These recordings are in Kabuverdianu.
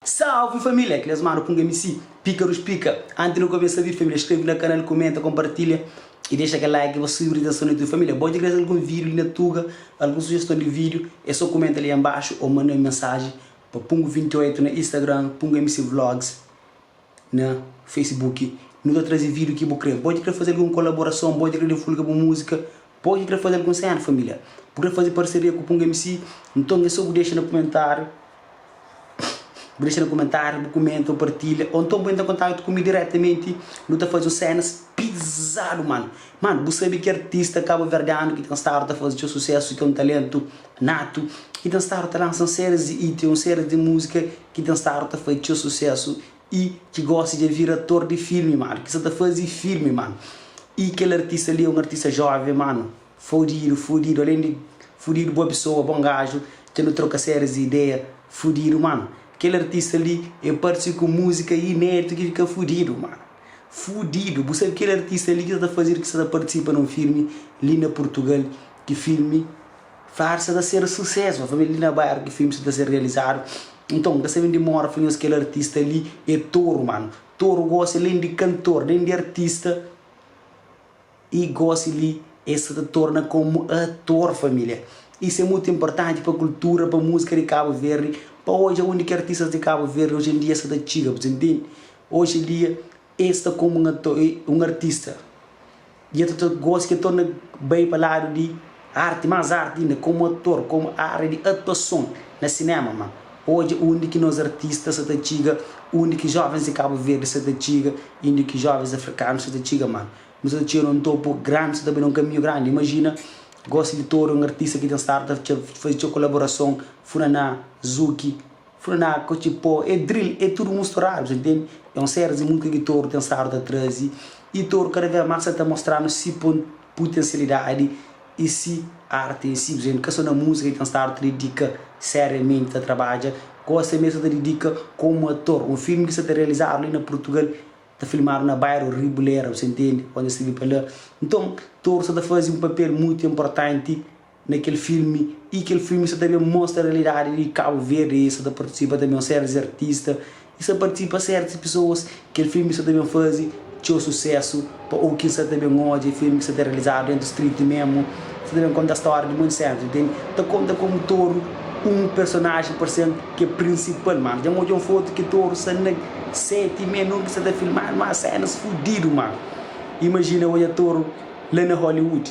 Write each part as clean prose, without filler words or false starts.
Salve família, Kles Manu Punga MC, Pícaros Pica. Antes nu começa vídeo família, inscreve na canal, comenta, compartilha e deixa aquele like pa subir atenção na YouTube família. Bom de crescer algum vídeo ali na Tuga, alguma sugestão de vídeo, é só comenta ali embaixo ou manda uma mensagem pa Pungo 28 na Instagram, Pungo MC Vlogs na Facebook. Nu ta trazer vídeo ki bu kre. Pode kre fazer alguma colaboração, pode kre divulga bu música, pode kre fazer algum cena família. Bu kre fazer parceria com Pungo MC, então é só bu deixa na comentário. Bu dexa na kumentáriu, bu kumenta, bu partilha ô nton bu entra en kontaktu ku mi diretamenti. Nu ta faze un sénas pizadu, manu. Manu, bu sabe ki artista kabuverdianu ki ten stadu ta faze txeu susésu, ki é un talentu natu, ki ten stadu ta lansa un séris di hit, un séris di múzika ki ten stadu ta faze txeu susésu i ki gósi dja vira ator di filmi, manu, ki sa ta faze filmi, manu. I kel artista li é un artista jóven, manu. Fudidu, fudidu, além di fudidu boa pessoa, bom gajo, dja nu troka sérias di ideia, fudidu mano. Kel artista li e parse ku música inédito ki fika fudidu mano. Fudidu, bu sabe kel artista li ki sa ta faze ki sa ta partisipa num filme li na Portugal, ki filme fladu sa ta ser sucesso, família li na bairro ki filme sa ta ser realizadu. Nton, ka sabe dimora fla nhos kel artista li é toru mano. Toru gosi além di cantor, além di artista. I gosi li es sa ta torna komu ator família. Isu é mutu inportanti pa kultura, pa múzika di Kabu Verdi, pa odja undi ki artistas di Kabu Verdi oji en dia sa ta txiga, bu ta intende? Oji en dia es sta komu un ator, un artista. I el ta gosi ki el torna bai pa ladu di arti, más arti inda, komu ator, komu ária di atuason na sinéma. Ma odja undi ki nos artistas sa ta txiga, undi ki jóvens di Kabu Verdi sa ta txiga, undi ki jóvens afrikanus sa ta txiga. Ma Nu sta ta txega na un topu grandi, nu sta ta bai na un kaminhu grandi. Imajina, gosi di Toro, un artista ki ten stadu ta faze txeu kolaborason, Funaná, Zuki, Funaná, Kotxipó, é drill, é tudu musturadu, sa ntende? É un séries di múzika ki Toro ten stadu ta traze i Toro kada vez más sa ta mostra-nu si potensialidadi i si arti en si. Pur izénplu, ka sô na múzika ki ten stadu ta didika seriamenti ta trabadja, gosi tanbê sa ta didika komu ator. Un filmi ki sa ta realizadu li na Purtugal Ta filmadu na bairu Ribulera, bu sa intende? Onde es ta bi pa la. Nton, Toru sa ta faze un papel mutu inportanti na kel filmi i kel filmi sa ta ben mostra realidadi di Kabu Verdi i sa ta partisipa tanbe un série di artista i sa partisipa sertus pesoas. Kel filmi sa ta ben faze txeu susésu pa o ki sa ta ben odja. É filmi ki sa ta realizadu dentu street memu, sa ta ben konta stória di monti sénas, bu intende? Ta konta komu Toru un personajen parse-m ki é prinsipal, mano. Dja N odja un fotu ki Toru sta na seti menu ki sta ta filmadu, ma sénas fudidu, mano. Imajina odja Toru la na Hollywood.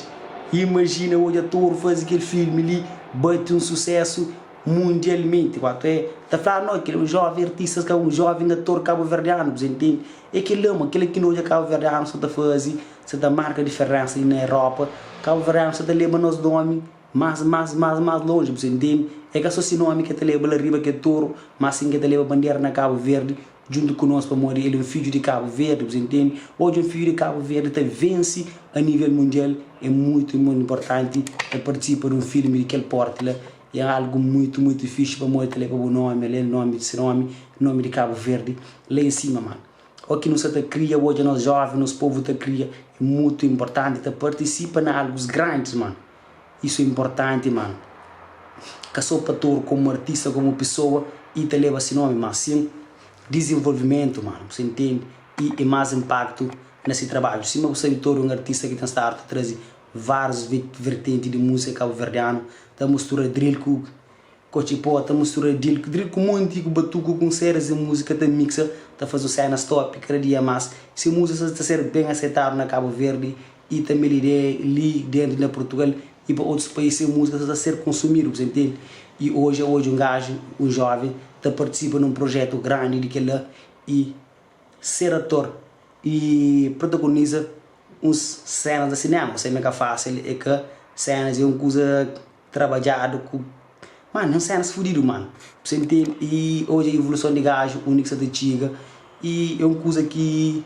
Imajina odja Toru faze kel filmi li bati un susésu mundialmenti. Kuatu é ta fladu no, kel é un jóven artista, un jóven ator kabuverdianu, bu sa intende? É kel-la, ma kel-la ki nu odja kabuverdianu sta ta faze, sta ta marka diferénsa li na Europa. Kabuverdianu sta ta leba nos nómi. Mas, mas, mas, mas lonji, bu sa intende? É ka so si nomi ke ta leba la riba ke toru, mas sin ke ta leba bandera na Kabu Verdi djuntu ku nos pamodi el é un fidju di Kabu Verdi, bu sa intende? Odja un fidju di Kabu Verdi ta vense a nivel mundial é muitu, muitu inportanti. El partisipa di un filmi di kel porti la é algu muitu, muitu fixi pamodi ta leba bu nomi, el é nomi di si nomi, nomi di Kabu Verdi la en sima, manu. O ki nu sa ta kria, odja nos joven, nos povu ta kria, é mutu inportanti ta partisipa na algus grandis, manu. Isso é importanti mano. Ka so pa Toru komu artista, komu pesoa i ta leba si nomi, mas sin dizinvolvimentu mano, bu sa intendi? I e mas impaktu na si trabadju. Sima bu sabi Toru é un artista ki ten stadu ta trazi várius vertenti di múzika kabuverdianu, ta mustura drill ku Kotxipó ta mustura dil ku drill ku monti ku batuku ku un séries di múzika ta mixa ta faze un sénas top kada dia más se múzika sa ta ser ben asetadu na Kabu Verdi i tanbe li de li dentu na Purtugal i pa otus país se múzika sa ta ser konsumidu bu sa intende i oji odja un gaju un joven ta partisipa nun projetu grandi di kel la i ser ator i protagoniza uns sénas na sinéma sa ma é ka fásil é ka sénas é un kuza Trabadjadu ku Mano é un cenas fudidu mano Bu sa intende i odja ivoluson di gaju undi ki sa ta txiga i é un kuza ki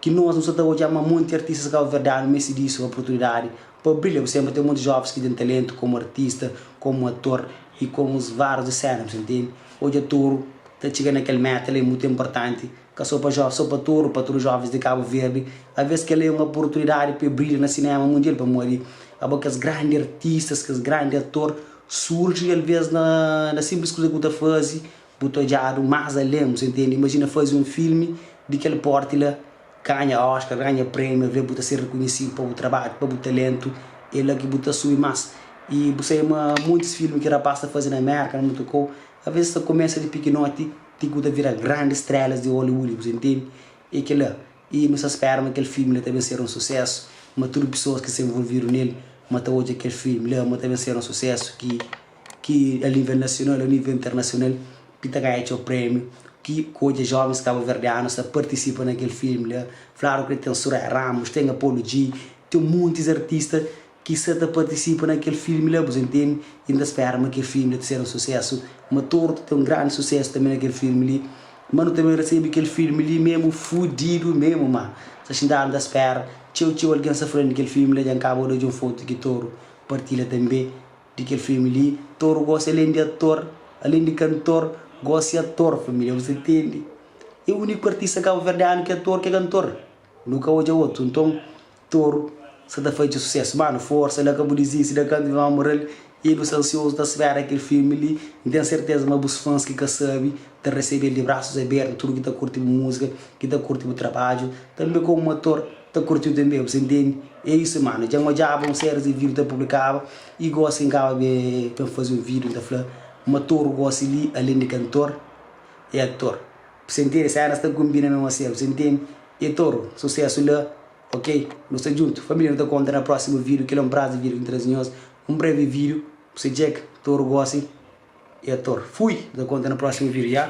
ki nos nu sa ta odja ma monti artistas kabuverdianu meste disu oportunidadi pa brilha bu sempre ten monti jovens ki ten talentu komu artista komu ator i komu várius di sena bu sa intende odja toru ta txiga na kel meta la é mutu inportanti Ka so pa jovens, so pa tudu, pa tudu jovens di Kabu Verdi. Alvês kel-la é un oportunidadi pa e brilha na sinéma mundial pamodi abo kes grandi artistas, kes grandi ator surji alvês na na sinplis kuza ki bu ta faze. Bu ta odjadu más alén, bu sa intende? Imajina faze un filmi di kel pórti la, ganha Oscar, ganha prémiu, avê bu ta ser rekonhesidu pa bu trabadju, pa bu talentu, é la ki bu ta subi más. I bu sabe ma montis filmi ki rapás ta faze na Mérka, na mutu kau, avês ta kumesa di pikinoti ti ki bu ta bira grandi strélas di Hollywood, bu sa intende? É kel-la. I nu sta spera ma kel filmi la ta ben ser un susésu, ma tudu pesoas ki sta involvidu nel ma ta odja kel filmi la ma ta ben ser un susésu ki ki a nível nasional a nível internasional ki ta ganha txeu prémiu, ki ku odja jovens kabuverdianus ta partisipa na kel filmi la. Fladu ki ten Soraya Ramos, ten Apollo G, ten muntis artista ki sa ta partisipa na kel filmi la, bu sa intende? I N ta spera ma kel filmi la ta ser un susésu, ma Toro ta ten un grandi susésu tanbe na kel filmi li, ma nu ta ben resebe kel filmi li memu fudidu memu, ma sta xintadu N ta spera txeu txeu algen sta fla-m di kel filmi la, dja N kaba di odja un fotu ki Toro partilha tanbe di kel filmi li, Toro gosi alen di ator, alen di kantor, gosi ator familia, bu sa intende? É úniku artista kabuverdianu ki é ator ki é kantor, nu ka odja otu, nton. Toru sa ta faze sucesso mano força la ka bu disisti da kantu ma mural e nu sta ansioso ta spera kel filme li N ten serteza ma bus fans ki ka sabi ta recebel di braços aberto tudo ki ta curti bu musica ki ta curti bu trabadju tambe como ator ta curtiu tambe bu sa intende é isso mano djan odjaba un series di video ta publicaba e gosi N kaba ben faze un video N ta fla ma toru gosi li alen di cantor é ator bu sa intende cenas ta combina mesmo asi bu sa intende e toru sucesso la. Ok nu sta djuntu familia nu ta konta na prósimu vídiu kel é un prazi vídiu ki N traze nhos un brevi vídiu ku se Djek Toru gosi e ator fui nu ta konta na prósimu vídiu ya.